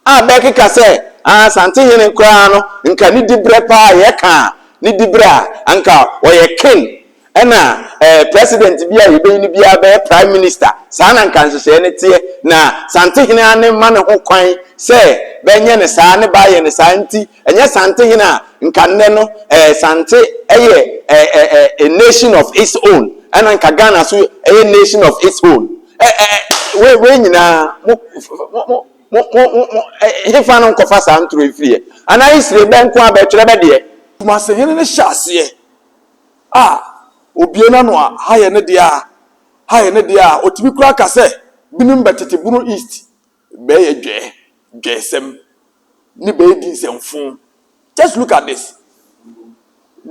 a bɛkeka sɛ ah Santehene koraa no nka ne dibrɛ paa yɛka a ne dibrɛ a anka ɔyɛ king ɛna ɛɛ president bi a yɛbɛyi no biara bɛyɛ prime minister. Saa na nka nhyehyɛeɛ no teɛ. Na Santehene ara ne ma ne ho kwan sɛ bɛnyɛ no saa ne bɛayɛ no saa nti, ɛnyɛ Santehene a nka nnɛ no ɛɛ Sante yɛ ɛ ɛ ɛ a nation of its own ɛna nka Ghana nso yɛ nation of its own. Ɛ ɛ ɛ wei wei nyinaa mo mo mo mo mo mo mo ɛ hefa no nkɔfa saa ntoro yi firiɛ? Anaa history bɛ nko ara bɛtwerɛ bɛ deɛ? Kumasehene no hyɛ aseɛ a obue n'ano a ha yɛ ne dea, ha yɛ ne dea a, ɔtumi koraa ka sɛ binom bɛtete Bono East bɛyɛ dwɛɛ, dwɛɛsɛm ne bɛyɛ di nsɛmfoo. Just look at this.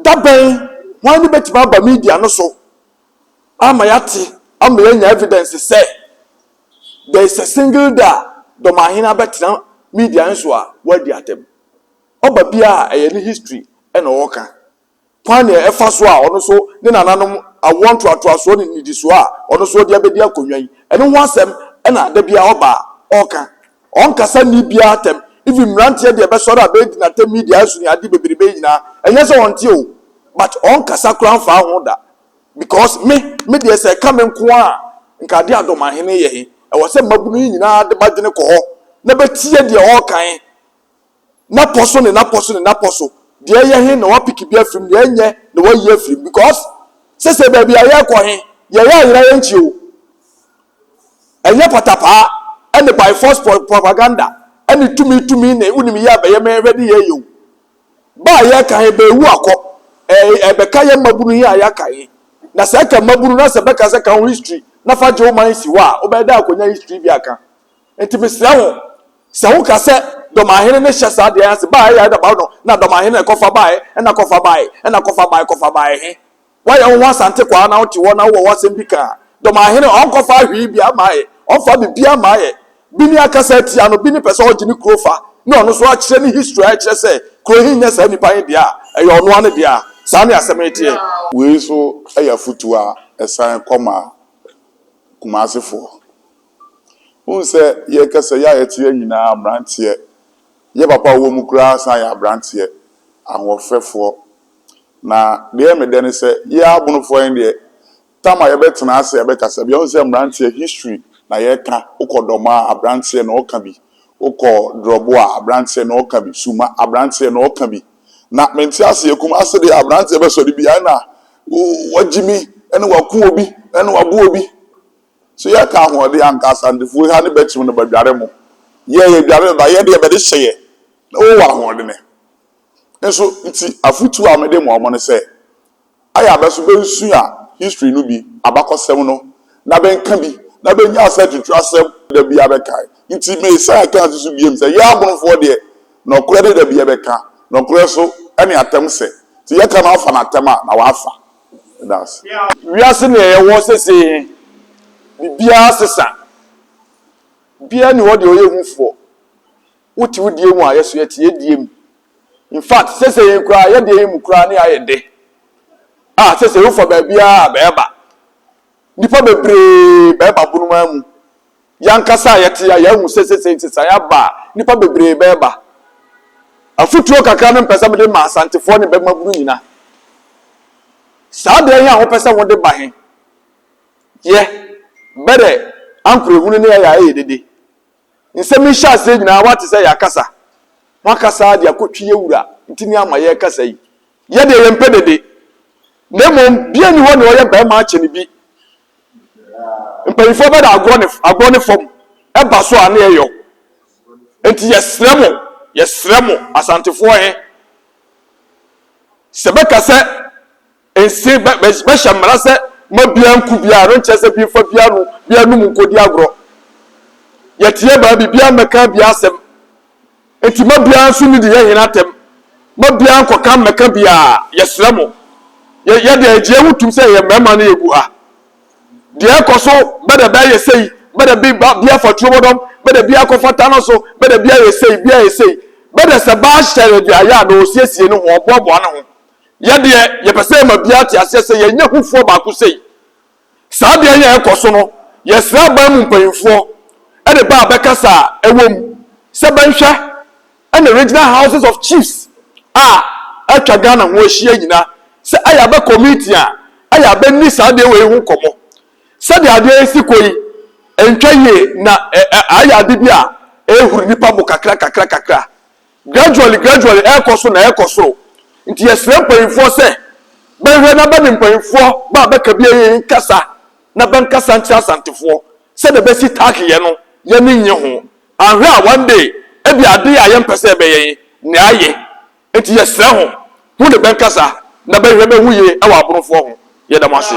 Da bɛn hwan ne bɛtumi aba media no so ama yɛate ama yɛanya evidence sɛ there is a single day a Dɔmahene abɛtena media no so a wadi atɛm. Ɔba biara a ɛyɛ ne history na ɔreka. Kwan nea ɛfa so a ɔno nso ne nananom awoɔ ntoatoasoɔ ne nnidisoɔ a ɔno nso ɔde abɛdi akonnwa yi, ɛno ho asɛm na da biara ɔba a ɔreka. Ɔnkasa nni biara atɛm, even mmeranteɛ deɛ bɛsɔre a bɛredi no atɛm media so ne ade bebrebe yi nyinaa, ɛnyɛ sɛ ɔnte o, but ɔnkasa koraa mfaa ho da. Because me, me deɛ sɛ ɛka me nko ara a, nka adeɛ a Dɔmahene yɛ he, ɛwɔ sɛ mmabunu yi nyinaa de b'adwene kɔ hɔ na bɛtie deɛ ɔreka he. N'apɔ so ne n'apɔ so ne n'apɔ so, deɛ ɛyɛ he na wapiki bi afiri mu, deɛ ɛnyɛ na wayi afiri mu because sesei baabi a yɛrekɔ he, yɛyɛ ayera yɛnkyi o. Ɛnyɛ patapaa ɛne by force propaganda ɛne tumi tumi ne wonim yɛ a bɛyɛ me hwɛ de yɛyɛ o. Ba a yɛreka he bɛɛwu akɔ, ɛɛbɛka yɛ mmabunu he a yɛaka he. Na sɛ ɛka mmabunu na sɛ bɛka sɛ ka ho history na fa gye wo man si hɔ a, wobɛyɛ dɛ akɔnya history bi aka. Enti mesrɛ wo, sɛ woka sɛ, Dɔmahene no hyɛ saa deɛ ase, baeɛ yɛ daba no, na Dɔmahene na ɛkɔfa baeɛ, ɛna kɔfa baeɛ, ɛna kɔfa baeɛ, kɔfa baeɛ he? Woayɛ wo ho Asante kwaa na wote hɔ na wowɔ w'asɛm bi ka a, Dɔmahene ɔnkɔfaa hwee biaa mmaeɛ, ɔmfaa biribiaa mmaeɛ. Bi ne akasa atia no, bi ne pɛ sɛ ɔgye ne kuro fa, ne ɔno nso akyerɛ ne history a ɛkyerɛ sɛ kuro he nyɛ saa nipa he dea, ɛyɛ ɔno ara ne dea. Saa ne asɛm he teɛ. Wei nso yɛ afotuo a ɛsan kɔma Kumasefoɔ. Wohu sɛ yɛrekasa yi a yɛte ha nyinaa mmeranteɛ, yɛ papa a ɔwɔ mu koraa san yɛ aberanteɛ, ahoɔfɛfoɔ. Na deɛ ɛyɛ me dɛ ne sɛ, yɛn abonofoɔ yɛn deɛ, tam a yɛbɛtena ase a yɛbɛkasa biara, wohu sɛ mmeranteɛ history na yɛreka. Wokɔ Dɔmaa a, aberanteɛ na ɔreka bi. Wokɔ Drɔbo a, aberanteɛ na ɔreka bi. Suma, aberanteɛ na ɔreka bi. Na mente aseɛ, Kumase deɛ aberanteɛ bɛsɔre biara na wagyimi, ɛna wako obi, ɛna wabo obi. So yɛ ka ahoɔden anka asantefoɔ ha ne bɛkyem no bɛdware mo yɛ yɛ dware dada yɛ deɛ bɛde hyɛ yɛ na wowɔ ahoɔdene nso nti afotuo a mede ma ɔmo ne sɛ ayɛ a bɛso bɛnsua history no bi abakɔsɛm no na bɛnka bi na bɛnya sɛ twitwi asɛm da biara bɛkae nti mesan ka nso so biem sɛ yɛ abonofoɔ deɛ nɔkorɛ de da biara bɛka nɔkorɛ so ɛne atɛm sɛ nti yɛka na wafa no atɛm a na wafa. Meda ase. Wiase nea yɛwɔ sesei he, bibiaa sesa. Biaa nni hɔ deɛ ɔyɛ hufoɔ. Wote wo deɛ mu a, yɛso yɛte yɛ deɛ mu. In fact, sesei he koraa, yɛ deɛ he mu koraa ne ayɛ dɛ. A sesei wofa baabiaa a, bɛɛba. Nnipa bebree bɛɛba Bonomaa mu. Yɛn ankasa a yɛte ha, yɛahu sɛ seesei nsesaeɛ aba a nnipa bebree bɛreba. Afotuo kakra no mpɛ sɛ mede ma Asantefoɔ ne bɛmabunu nyina. Saa berɛ he a hopɛ sɛ hode ba he, yɛ bɛdɛ ankorɛhunu ne ɛyɛ a ɛyɛ dede. Nsɛm yi hyɛ aseɛ nyinaa woate sɛ yɛakasa. Hoakasa de akɔtwi yɛ wura nti ne ama yɛrekasa yi. Yɛ deɛ yɛmpɛ dede, na mmom bia nni hɔ nea ɔyɛ barima akyɛne bi. Mpanyinfoɔ bɛda agorɔ ne agorɔ ne fam ɛba so a ne ɛyɔ. Nti yɛsrɛ mo, yɛsrɛ mo Asantefoɔ he, sɛ bɛka sɛ nse bɛ bɛ bɛhyɛ mmara sɛ ma biaa nku biaa no nkyerɛ sɛ bi mfa biaa no biaa num nkɔdi agorɔ. Yɛteɛ baabi biaa mmɛka biaa asɛm. Enti mma biara nso nnidi yɛn hene atɛm, mma biara nnkɔka mmɛka biara, yɛsrɛ mo. Yɛ, yɛ deɛ yɛgye yɛn ho tom sɛ yɛyɛ mmarima na yɛgu ha. Deɛ ɛrekɔ so bɛdɛ bɛyɛ sei, bɛdɛ bi ba bi afa tuobɔdɔm, bɛdɛ bi akɔfa tano so, bɛdɛ bi ayɛ sei, bi ayɛ sei. Bɛdɛ sɛ baa hyɛ no deɛ ayɛ a na ɔsiesie ne ho, ɔboaboa ne ho. Yɛ deɛ, yɛpɛ sɛ yɛma biara te aseɛ sɛ yɛnyɛ hufoɔ baako sei. Saa adeɛ yi a ɛrekɔ so no, yɛsrɛ aban mu mpanyinfoɔ de ba abɛkasa a ɛwɔ mu sɛ bɛnhwɛ ɛne regional houses of chiefs a atwa Ghana ho ahyia nyina sɛ ayɛ abɛ committee a Ayɛ a bɛnni saa adeɛ wei ho nkɔmmɔ. Sɛdeɛ adeɛ yi si kɔ yi, ɛntwa yie na ayɛ ade bi a ɛrehuru nnipa bo kakra kakra kakra. Gradually gradually ɛrekɔ so na ɛrekɔ soro. Nti yɛsrɛ mpanyinfoɔ sɛ bɛnhwɛ na bɛne mpanyinfoɔ ba a bɛka bi yɛ nkasa na bɛnkasa nkyerɛ Asantefoɔ sɛdeɛ bɛsi tack yɛ no yɛne nnye ho. Anhwɛ a one day ebia ade a yɛmpɛ sɛ ɛbɛyɛ yi na ayɛ. Nti yɛsrɛ ho, ho ne bɛnkasa na bɛnhwɛ bɛho yie wɔ Abonofoɔ ho. Yɛda mo ase.